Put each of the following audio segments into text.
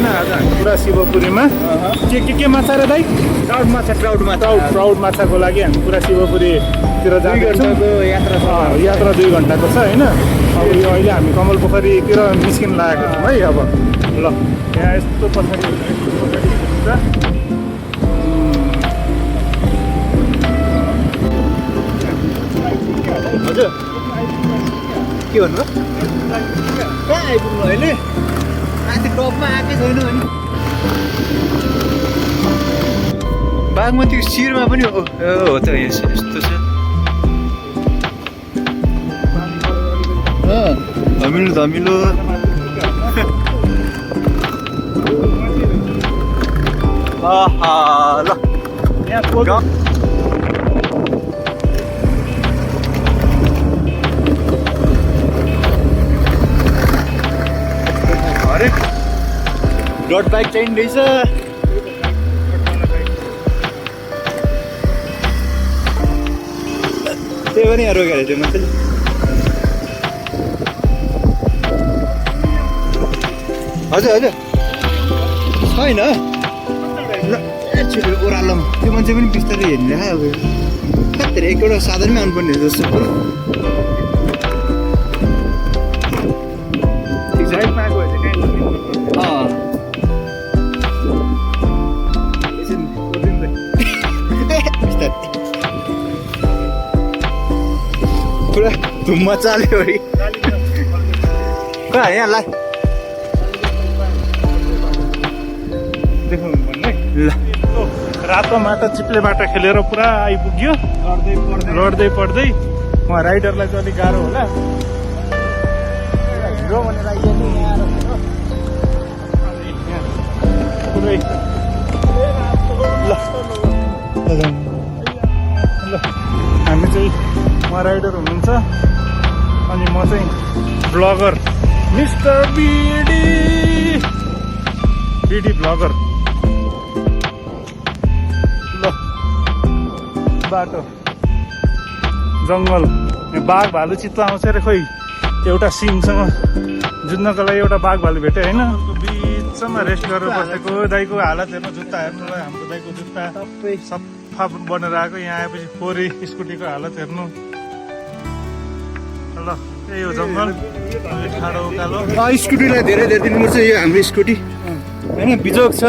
होइन आज हामी पुरा शिवपुरीमा के माछा रे दाइ? ट्राउट माछा ट्राउट माछाको लागि हामी पुरा शिवपुरीतिर जाँदैछौँ। यात्रा 2 घन्टाको छ होइन। अब यो अहिले हामी कमल पोखरीतिर निस्किन लागेको छौँ है। अब ल यहाँ यस्तो पछाडि हुन्छ। हजुर के भन्नु? कहाँ आइपुग्नु अहिले? आज टपमा आएकै छैन भने बागमतीको शिरमा पनि हो त यस्तो छ। धमिलो ल यहाँ डट बाइक चाहिने रहेछ। त्यही पनि यहाँ रोकेर थियो मान्छेले। हजुर छैन ल छिटो ओह्रालोमा त्यो मान्छे पनि बिस्तारै हेर्ने अब कति एकवटा साधनमै आउनुपर्ने जस्तो कुरो। ठिक छ पुरा धुम्म चाल्यो है। कहाँ यहाँ ला देख्नु भन्ने ल रातो माटो चिप्ले बाटो खेलेर पुरा आइपुग्यो। लड्दै पढ्दै उहाँ राइडरलाई चाहिँ अलिक गाह्रो होला। हिरो भनेर आइहाल्नु पुरै ल हामी चाहिँ उहाँ राइडर हुनुहुन्छ अनि म चाहिँ ब्लगर मिस्टर बिडी ब्लगर। ल बाटो जङ्गल बाघ भालु चित्त आउँछ अरे खोइ एउटा सिंहसँग जुझ्नको लागि एउटा बाघ भालु भेट्यो होइन। बिचमा रेस्ट गरेर बसेको दाइको हालत हेर्नु जुत्ता हेर्नुलाई हाम्रो दाइको जुत्ता सबै सफा बनेर आएको। यहाँ आएपछि फोरी स्कुटीको हालत हेर्नु। ल यही हो जङ्गल ठाडो उकालो। स्कुटीलाई धेरै दिनुपर्छ यो हाम्रो स्कुटी होइन बिजोग छ।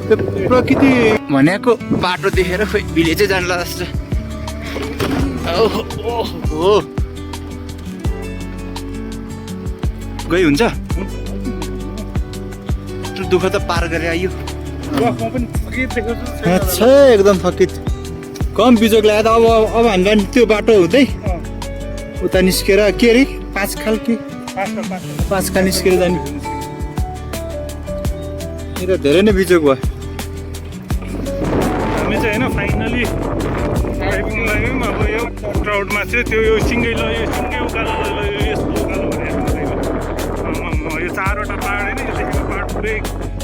प्रकृति भनेको बाटो देखेर खोइ भिलेजै जान्ला जस्तो। हो गई हुन्छ दुःख त पार गरेर आइयो। अच्छा एकदम थकित कम बिजोग ल्याएर अब हामीलाई त्यो बाटो हुँदै उता निस्केर के अरे 5 खाल निस्केर जाने। यो त धेरै नै बिजोग भयो। हामी चाहिँ होइन फाइनली आइपुग्नु लाग्यौँ। अब यो क्राउडमा चाहिँ त्यो यो सिङ्गै उकालो यस्तो उकालो भनेको यो 4वटा पाहाड होइन। यो देखेको पाहाड पुरै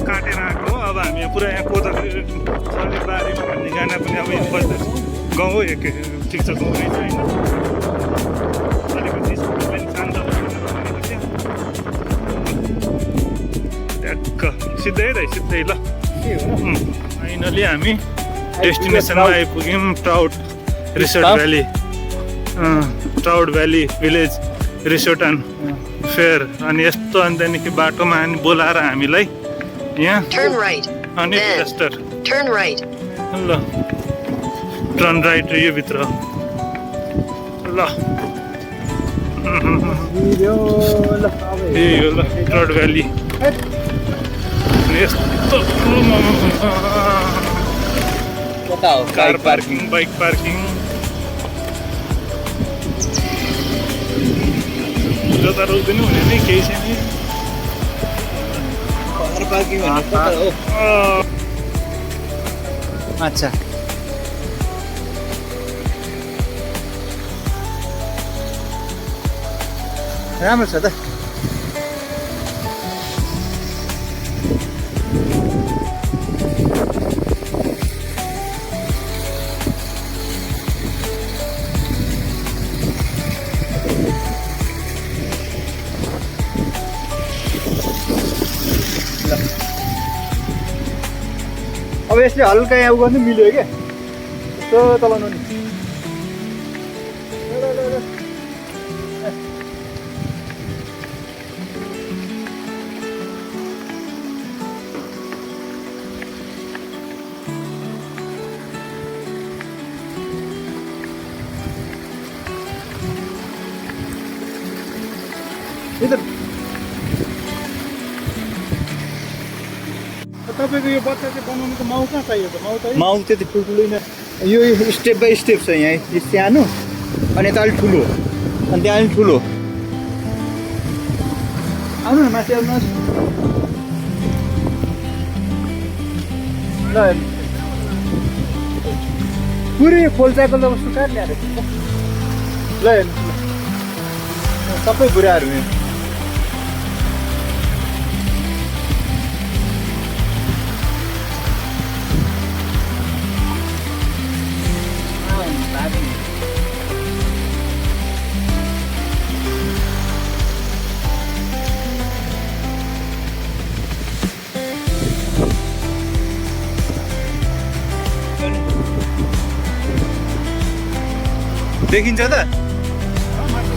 काटेर आएको हो। अब हामी पुरा यहाँ कोदली बारीमा भन्ने गाना पनि अब यहाँ बस्दैछौँ। गाउँ हो एक ठिक छ गाउँ नै छ होइन। अलिकति पनि शान्त ट्याक्क सिधै ल फाइनली हामी डेस्टिनेसनमा आइपुग्यौँ। Trout valley village resort and fair. अनि यस्तो अनि त्यहाँदेखि बाटोमा बोलाएर हामीलाई यहाँ अनि ल टर्न राइट यो भित्र ल यही हो ल ट्राउट भ्याली। यस्तो कार पार्किङ बाइक पार्किङ जता रोक्दैन भने नै केही छैन। अच्छा राम्रो छ त। अब यसले हल्का यहाँ गर्नु मिल्यो क्या यस्तो चलाउनु नि तपाईँको यो बच्चा चाहिँ बनाउनु त माउ कहाँ चाहिएको माउ त माउ त्यति ठुल्ठुलै न यो स्टेप बाई स्टेप छ यहाँ यो सानो अनि यता अलिक ठुलो अनि त्यहाँ अलिक ठुलो आउनु न माथि आउनुहोस् ल पुरै खोल्चाको त सुकाएर ल्याएर ल हेर्नुहोस् ल सबै बुढाहरू यहाँ देखिन्छ त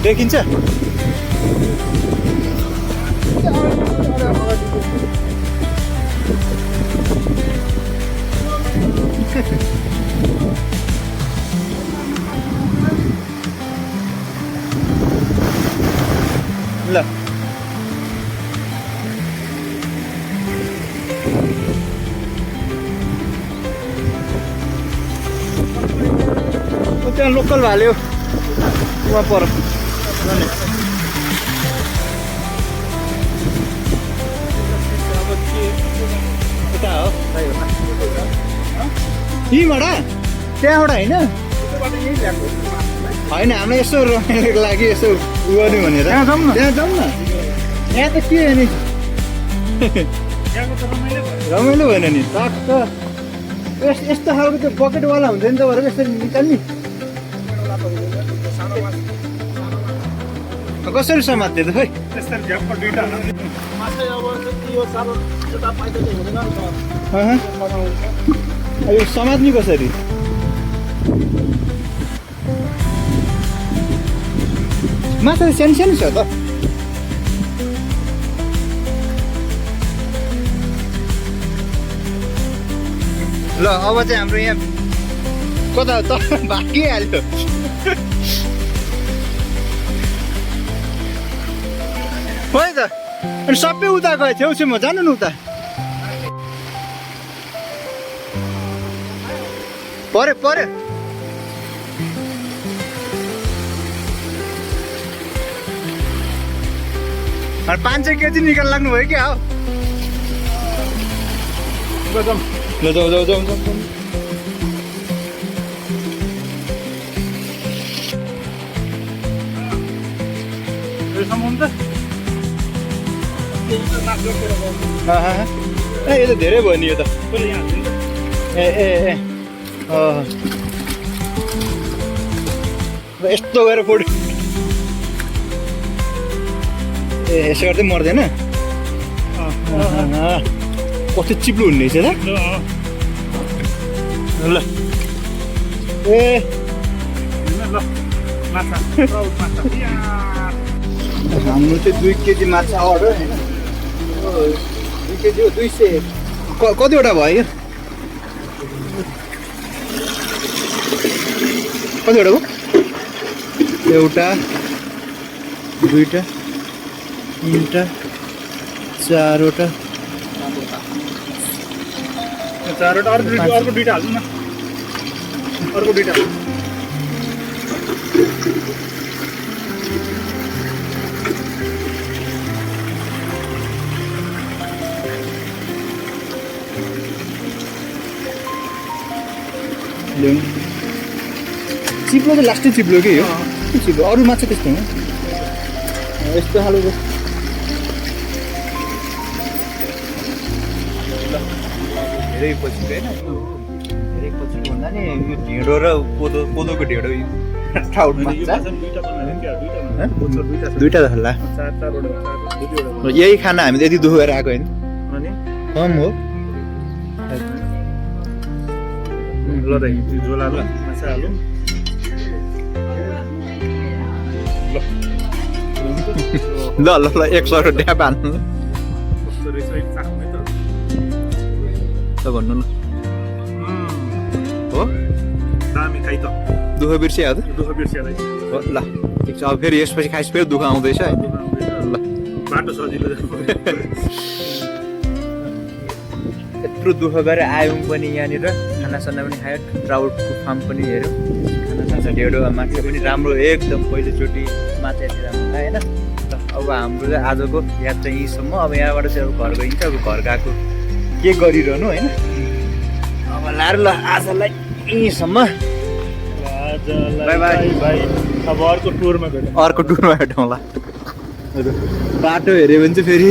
देखिन्छ ल त्यहाँ लोकल भाल्यो वहाँ पर यहीँबाट त्यहाँबाट होइन होइन हामीलाई यसो रमाइलोको लागि यसो उ गर्नु भनेर त्यहाँ जाउँ न यहाँ त के नि रमाइलो भएन नि टक्क यस्तो खालको त्यो बकेटवाला हुन्छ नि त भनेर यसरी निकाल्ने कसरी समात्ने त खै यो समात्ने कसरी माछा त सानो सानो छ त ल अब चाहिँ हाम्रो यहाँ कता त भागिहाल्यो होइन त अनि सबै उता गयो छेउछेउमा जानु न उता पर्यो पर्यो अनि 500 केजी निकाल लाग्नु भयो क्या हो ल जाऊ जाऊ जाऊ जाऊ ए यो त धेरै भयो नि यो त ए ए ए यस्तो गरेर फोड ए यसो गर्दै मर्दैन कस्तो चिप्लो हुने रहेछ त ल ए हाम्रो चाहिँ 2 केजी माछा अर्डर होइन 2 केजी हो 200 कतिवटा भयो कतिवटा हो एउटा दुईवटा तिनवटा चारवटा अर्को दुईवटा हाल्नु न अर्को दुईवटा चिप्लो त लास्टै चिप्लो के हो चिप्लो अरू माछा त्यस्तो हो यस्तो खालको धेरै पछि होइन धेरै पछि भन्दा नि यो ढेँडो र कोदोको ढेँडो ट्राउट माछा दुईवटा होला यही खाना हामी त यति दुःख गरेर आएको होइन कम हो ल दाइ त्यो झोल हालौँ माछा हालौँ ल ल ल 100 ड्याप हान्नु कस्तो रहेछ है चाख्नु है त ल भन्नु न हो दामी खाइ त दुःख बिर्सिहाल्यो दुःख बिर्सिया दाइ हो ल ठिक छ अब फेरि यसपछि खाइस फेरि दुःख आउँदैछ है दुःख आउँदैछ ल बाटो सजिलो यत्रो दुःख गरेर आयौँ पनि यहाँनिर खानासाना पनि खायो ट्राउटको फार्म पनि हेऱ्यौँ खानासाना ढेँडो माछा पनि राम्रो एकदम पहिलोचोटि माछा यति राम्रो खायो होइन ल अब हाम्रो चाहिँ आजको याद चाहिँ यहीँसम्म अब यहाँबाट चाहिँ अब घर गइन्छ अब घर गएको के गरिरहनु होइन अब लाएर ल आजलाई यहीँसम्म बाई बाई भाइ अब अर्को टुरमा भेटौँ अर्को टुरमा भेटौँला बाटो हेऱ्यो भने चाहिँ फेरि